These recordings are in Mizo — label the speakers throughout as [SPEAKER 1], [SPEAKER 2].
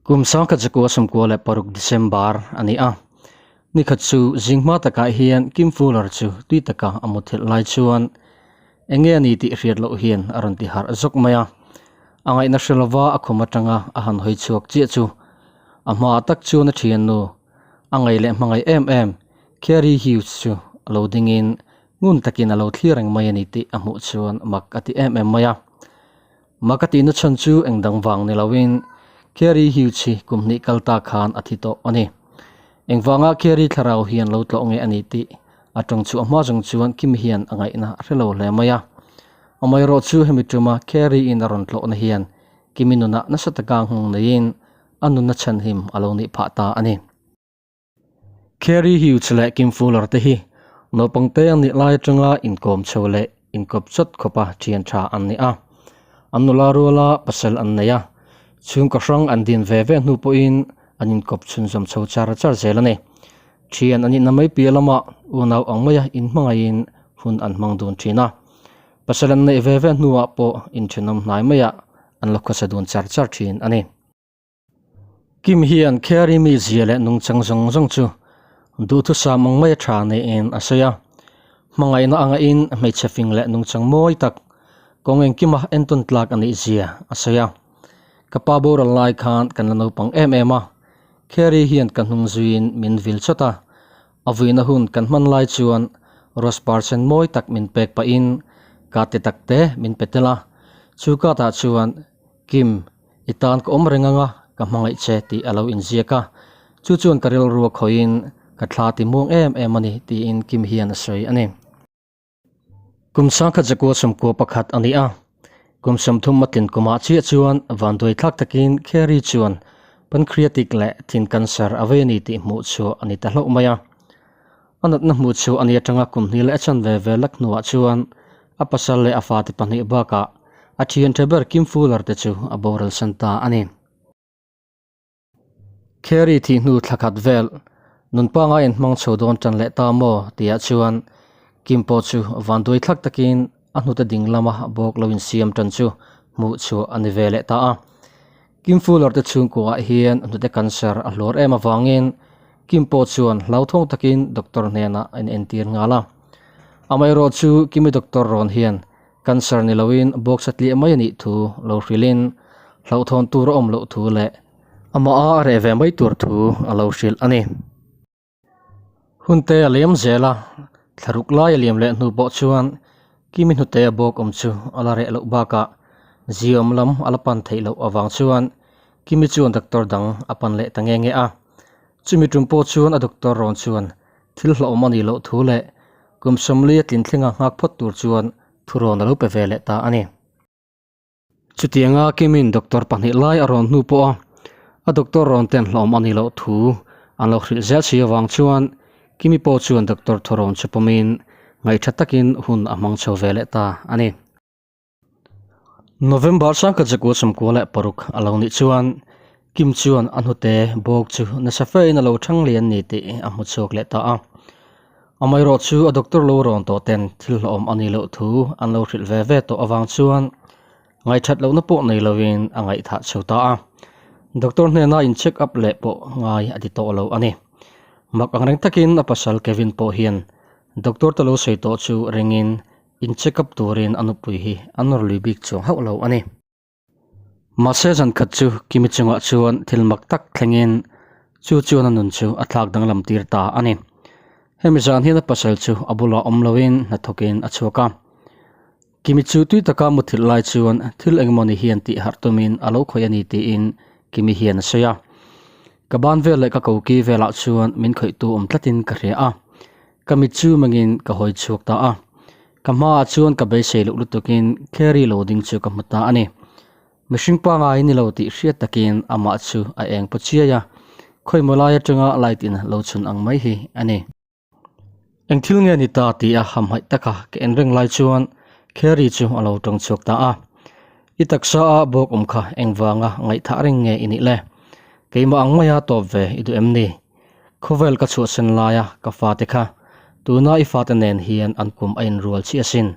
[SPEAKER 1] Kum 1996 December a ni a, nikhat chu zing hma takah hian Kim Fuller chu tui taka a muthilh lai chuan eng nge a ni tih hriat loh hian a rawn ti harh zawk mai a. A ngaihna hre lova a khum atanga a han hawi chhuak chiah chu a hmaah tak chuan a thiannu a ngaih leh hmangaih em em Carrie Hughes chu a lo dingin ngun takin a lo thlir reng mai a ni tih a hmuh chuan mak a ti em em mai a. Mak a tihna chhan chu eng dang vang ni loin Carrie Hughes hi kum hnih kal ta khan a thi tawh a ni. Engvanga Carrie thlarau hian lo tlawh nge a ni tih a tawng chhuah hma zawng chuan Kim hian a ngaihna a hre lo hle mai a. Amaherawh chu hemi tuma Carrie in a rawn tlawhna hian Kimi nunah nasa taka nghawng neiin a nunna chhanhim a lo nih phah ta a ni. Carrie Hughes leh Kim Fuller te hi naupangte an nih lai atanga inkawm chho leh inkawp chawt khawpa thian tha an ni a. An nula ruala pasal an nei a, chhungkaw hrang an din ve ve hnu pawhin an inkawp chhunzawm chho char char zel a ni. Thian an inna mai piah lamah unau ang maia inhmangaihin hun an hmang dun thin a. Pasal an neih ve ve hnuah pawh inthenawm hnai maiah an la khawsa dun char char thin a ni. Kim hian Carrie mizia leh nungchang zawng zawng chu duhthusam ang mai a tha niin a sawi a. Hmangaihna anga in hmeichhe fing leh nungchang mawi tak kawng engkima entawn tlak a nih zia a sawi a. Ka pa boral lai khan kan la naupang em em a, Carrie hian ka hnung zuiin min vil chawt a. A vuina hun kan hman lai chuan rose par sen mawi tak min pek pahin ka ti tak te min pe tel a. Chu katah chuan Kim, i tan ka awm reng anga ka hmangaih che tih a lo inziak a, chu chuan ka rilru a khawihin ka thla ti muang em em a ni tiin Kim hian a sawi a ni. Kum sangkhat zakua sawmkua pakhat a ni a, kum 30 a tlin kumah chiah chuan vanduai thlak takin Carrie chuan pancreatic leh thin cancer a vei a ni tih hmuh chhuah a ni ta hlauh mai a. A natna hmuh chhuah a ni atanga kum hnih leh a chanve ve lak hnuah chuan a pasal leh a fate pahnih bakah a thian tha ber Kim Fuller te chu a boral san ta a ni. Carrie thih hnu thla khat vel nun pangai in hmang chho dawn tan leh ta maw tihah chuan Kim pawh chu vanduai thlak takin a hnute ding lama bawk lo insiam tan chu hmuh chhuah a ni ve leh ta a. Kim Fuller te chhungkuaah hian hnute cancer a hluar em avangin Kim pawh chuan hlauthawng takin doctor hnenah a inentir nghal a. Amaherawh chu Kimi doctor rawn hian cancer ni loin bawk satliah mai a nih thu lo hrilhin hlauhthawn tur a awm loh thu leh amah a reh ve mai tur thu a lo hrilh a ni. Hunte a liam zel a, thlaruk lai a liam leh hnu pawh chuan Kimi hnute a bawk awm chu a la reh loh bakah ziawm lam a la pan theih loh avang chuan Kimi chuan doctor dang a pan leh ta nge nge a. Chumi tum pawh chuan a doctor rawn chuan thil hlauhawm a nih loh thu leh kum 40 a tlin thlenga nghak phawt tur chuan thurawn a lo pe ve leh ta a ni. Chutianga Kimin doctor pahnih lai a rawn hnu pawh a, a doctor rawn ten hlawm a nih loh thu an lo hrilh zel si avang chuan Kimi pawh chuan doctor thawrawn chu pawmin ngaihṭha takin hun a hmang chho ve leh ta a ni. November 1996 a lo nih chuan Kim chuan a hnute bawk chu nasa fein a lo ṭhang lian ni tih a hmu chhuak leh ta a. Amaherawh chu a doctor lo rawn tawh ten thil hlawhawm a nih loh thu an lo hrilh ve ve tawh avang chuan ngaihthat lohna pawh nei lovin a ngaihthah chho ta a. Doctor hnena in check up leh pawh ngai a ti tawh lo a ni. Mak ang reng takin a pasal Kevin pawh hian doctor te lo sawi tawh chu ringin in check up turin a nupui hi a nawr lui bik chuang hauh lo a ni. Mahse zan khat chu Kimi chungah chuan thil mak tak thlengin chu chuan a nun chu a thlak danglam tir ta a ni. Hemi zan hian a pasal chu a bulah awm loin hnathawkin a chhuak a. Kimi chu tui taka muthilh lai chuan thil engmawni hian tih harh tumin a lo khawih a ni tiin Kimi hian a sawi a. Ka ban vel leh ka koki velah chuan min khawihtu awm tlatin ka hria a. Ka mit chu mangin ka hawi chhuak ta a. Ka hmaah chuan ka beisei loh lutukin Carrie lo ding chu ka hmu ta a ni. Mihring pangai ni lo tih hriat takin amah chu a eng paw chiai a, khawimaw lai atanga light in lo chhun ang mai hi a ni. Eng thil nge ni ta tih a hamhaih taka ka en reng lai chuan Carrie chu a lo tawng chhuak ta a. I taksa a bawk awm kha engvanga ngaihthah reng nge i nih le? Keimah ang maia tawp ve i duh em ni? Khawvel ka chhuahsan laia ka fate kha tuna i fate nen hian an kum a inrual chiah asin.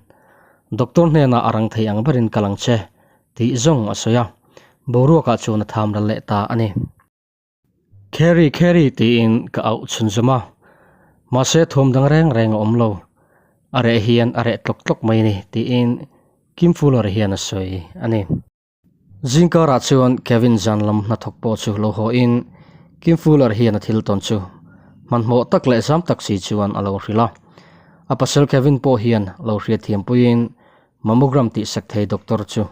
[SPEAKER 1] Doctor hnenah a rang thei ang berin kal ang che tih zawng a sawi a, boruakah chuan a tham ral leh ta a ni. Carrie, Carrie tiin ka auh chhunzawm a, mahse thuam dang reng reng a awm lo. A reh hian a reh tlawk tlawk mai ni tiin Kim Fuller hian a sawi a ni. Zingkarah chuan Kevin zan lam hnathawk pawh chu lo haw in Kim Fuller hian a thil tawn chu hmanhmawh tak leh zam tak si chuan a lo hrilh a. A pasal Kevin pawh hian lo hriatthiam puiin mammogram tihsak thei doctor chu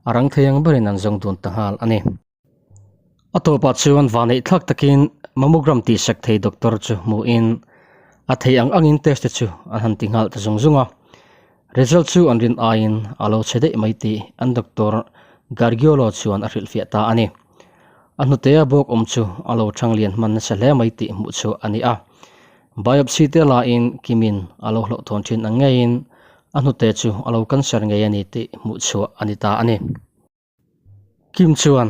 [SPEAKER 1] a rang thei ang berin an zawng dun ta nghal a ni. A tawpah chuan vaneih thlak takin mammogram tihsak thei doctor chu hmuhin a thei ang angin test te chu an han ti nghal ta zung zung a. Result chu an rin aiin a lo chhe daih mai tih an doctor Gargiulo chuan a hrilhfiah ta a ni. A hnutea bawk awm chu a lo thang lian hman nasa hle mai tih hmuh chu a ni a. Biopsy te lain Kimin a lo hlauhthawn thin ang ngeiin a hnute chu a lo cancer ngei a ni tih hmuh chhuah a ni ta a ni. Kim chuan,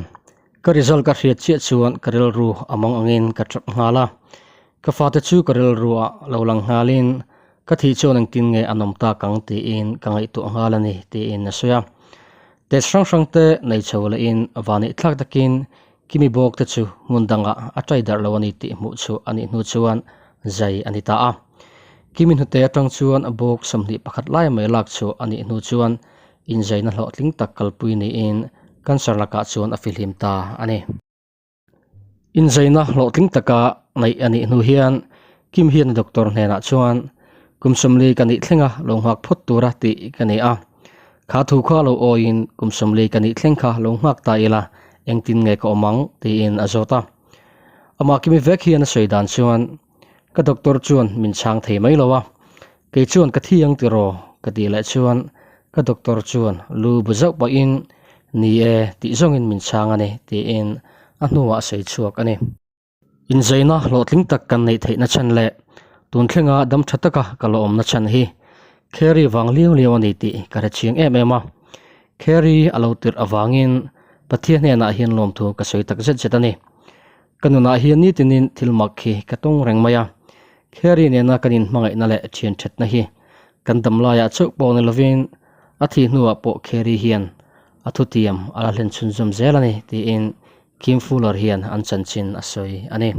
[SPEAKER 1] Ka result ka hriat chiah chuan ka rilru a mawng angin ka tap nghal a. Ka fate chu ka rilru ah lo lang nghalin ka thih chuan engtin nge an awm tak ang tiin ka ngaihtuah nghal a ni tiin a sawi a. Test hrang hrang te nei chho lehin vaneih thlak takin Kimi bawk te chu hmun dangah a tai darh lo a ni tih hmuh chhuah a nih hnu chuan zai a ni ta a. Kimi hnute atang chuan bawk 21 lai mai lak chhuah a nih hnu chuan Inzaina hlawhtling tak kalpui niin cancer lakah chuan a fihlim ta a ni. Inzaina hlawhtling taka neih a nih hnu hian Kim hian a doctor hnenah chuan kum 40 ka nih thlenga lo nghak phawt tura tih ka ni a. Kha thu kha lo awiin kum 40 ka nih thleng kha lo nghak ta ila engtin nge ka awm ang tiin a zawt a. Amah Kimi vek hian a sawi dan chuan Ka doctor chuan min chhang thei mai lo a, kei chuan ka thi ang tiraw ka tih leh chuan ka doctor chuan lu bu zauh pahin ni e tih zawngin min chhang a ni tiin a hnuah a sawi chhuak a ni. Inzaina hlawhtling tak kan neih theihna chhan leh tun thlenga dam tha taka ka la awmna chhan hi Carrie vang liau liau a ni tih ka hre chiang em em a, Carrie a lo tirh avangin Pathian hnenah hian lawmthu ka sawi tak zet zet a ni. Ka nunah hian nitinin thil mak hi ka tawng reng mai a, Carrie nena kan inhmangaihna leh thian thatna hi kan dam laiah chauh pawh ni lovin a thih hnuah pawh Carrie hian a thutiam a la hlen chhunzawm zel a ni tiin Kim Fuller hian an chanchin a sawi a ni.